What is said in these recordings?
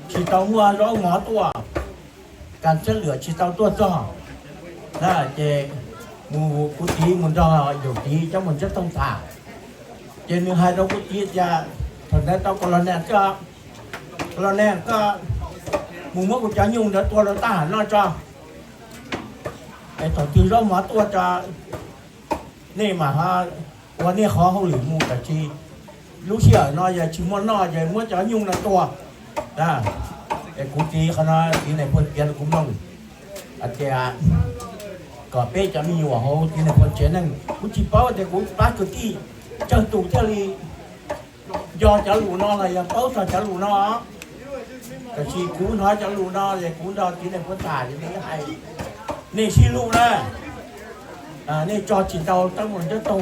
tsis tau muaj zaub mov tuaj, kas txhiab lwm tsis tau tuaj txog na. Ces mus kuv txiv mus nrog yawm txiv coj mus ntsab toog tham, ces nws hais rau kuv txiv tias, thaum ntawd tau ka los nas, ka los nas, koj mus muab kuv cov nyuj ntawd tua rau tab ham noj tso, es thaum twg zaub mov tuaj tso nej mam ua nej qhov hauj lwm mus, tab sis lub sij hawm no yog tsis muaj noj ces muab cov nyuj no tua. Es kuv txiv qhov no txiv Nais Phoo piav rau kuv mloog hais tias kom peb cov me nyuam hauv txiv Nais Phoo tsev neeg, kuv tsis paub tias kuv pab kwv tij tsawg tus thiaj li nco cov lus no los yog paub txog cov lus no. Tab sis kuv hnov cov lus no es kuv nrog txiv Nais Phoo tham es nws hais, nej sib hlub na, nej tso tsis tau teeb meem nyob rau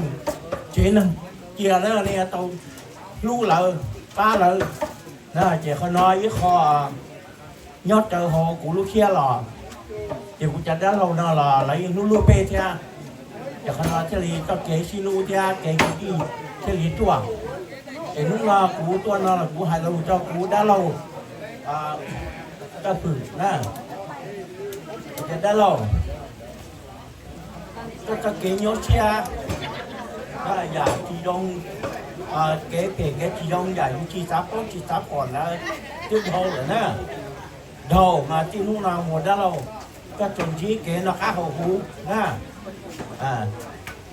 tsev neeg cia na, nej yuav tau hlub lawv, pab lawv. Ces qhov no ib qho nyob raws hauv kuv lub siab los, ces kuv cov dab laug no los lawv yeej hlub hlub peb thiab. Ces qhov no thiaj li txoj kev sib hlub thiab kev kwv tij thiaj li ruaj. Es hnub no kuv tuaj no los kuv hais lus rau kuv dab laug Tawj Hwm na, kuv cov dab laug, koj txoj kev nyuaj siab, yam tsis zoo, kev phem kev tsis zoo yam yus tsis xav paub tsis xav pom ntawd twb dhau lawm na. Dhau mas txij hnub no mus dab laug, koj tsuas ntsib kev noj qab haus huv na.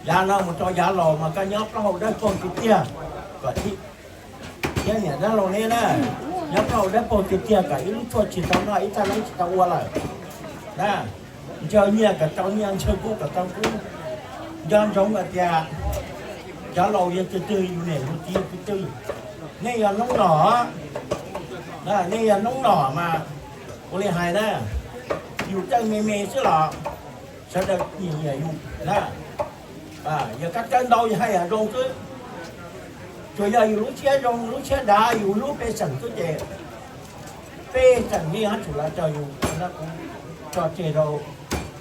Yav no mus rau yav laus mas koj nyob plaub hau dawb paug tiag tiag, kom thiab niam dab laug neb na, nyob plaub hau dawb paug tiag tiag kom ib lub tshuaj tsis tau noj ib thaj neeb tsis tau ua lawm na. Ntshaw nyiaj kom tau nyiaj, ntshaw kub kom tau kub. Nco ntsoov hais tias cov laus yog twg twg, yus niam yus txiv yog twg twg. Nej yog noob nom, nej yog noob nom mas ua li hais na, yus cawj me me xwb los sawv daws nyiam nyiam yus na. Yog koj cawj ntau yus haj yam zoo xwb. Tsuas yog yus lub siab zoo lub siab dav yus hlub pej xeem xwb ces pej xeem nej yuav tsum los raws yus. Kuv tso tseg rau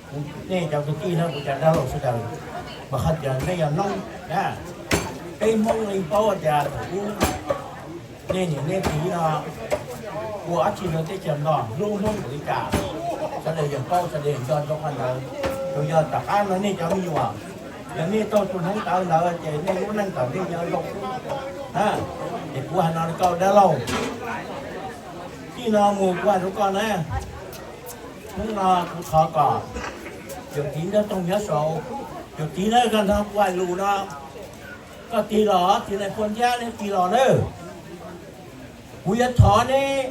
kuv, nej cov kwv tij no, kuv cov dab laug sawv daws, mas hais tias nej yog noob na, peb Hmoob li paub tias thaum ub nej niam nej txiv no ua dab tsi rau teb chaws no, hlub Hmoob npaum li cas, sawv daws yeej paub, sawv daws yeej nco ntsoov qhov ntawd. Tsuas yog tom qab no nej cov me nyuam, yog nej taug tus hneev tawv ntawd ces nej lub neej tom ntej yuav zoo na. Ces kuv hais no rau koj dab laug, txij no mus kuv hais rau koj na, hnub no kuv thov kom yawm txiv nyob toog nyob saud, yawm txiv na, koj nrog kuv hais lus no, koj tig los, txiv Nais Phoo thiab neb tig los na. Kuv yuav thov neb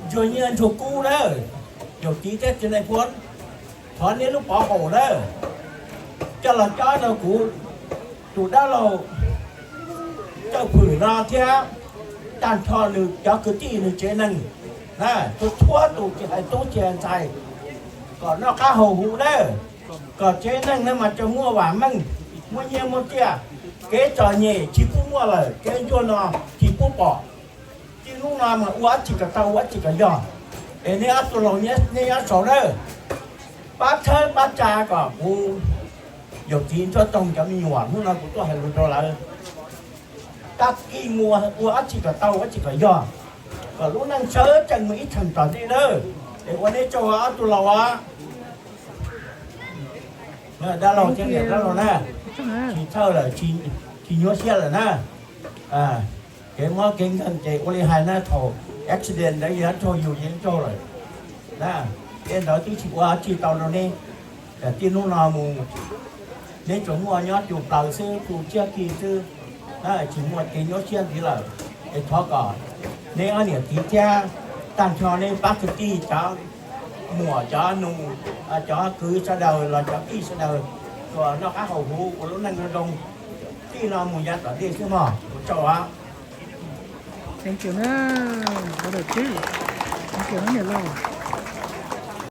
ntsuag nyiaj ntsuag kub na, yawm txiv thiab txiv Nais Phoo, thov neb lub pov haum na, coj los cob rau kuv tus dab laug Tawj Hwm no thiab tag nrho nws cov kwv tij nws tsev neeg, txhua txhua tus tsis hais tub tsis hais ntxhais, kom noj qab haus huv na, kom tsev neeg no mas tsuas muaj vam meej, muaj nyiaj muaj txiaj, kev txom nyem tsis pub muaj lawm, kev ntsuag no tsis pub pom. Txij hnub no mas ua dab tsi kom tau, ua dab tsi kom yog. Es neb ob tug laus neb nyob saud na, pab txhawb pab tsa kom kuv yawm txiv Ntsuab Toog cov me nyuam, hnub no kuv tuaj hais lus rau lawv, tag kis mus ua dab tsi kom tau, ua dab tsi kom yog, kom lub neej sawv tsees mus ib txheem tom ntej na. Es ua neb tsaug ob tug laus os. Dab laug thiab niam dab laug na, tsis txhawj lawm, tsis nyuaj siab lawm na. Kev mob kev nkeeg ces ua li hais na, thaum accident ntawd yog raug yus ces raug lawm na. Tej ntawd twb tsis ua dab tsi tau rau neb. Txij hnub no mus neb tsuas muaj nyob tus plaws xwb, tus tsiab kis xwb, tsis muaj kev nyuaj siab ntxiv lawm. Es thov kom neb ob niam txiv thiab tag nrho neb pab kwv tij, cov muam cov nus, cov kwv sawv daws los cov tij sawv daws, kom noj qab haus huv ua lub neej zoo zoo. Txij no mus yav tom ntej xwb mog, ua tsaug os.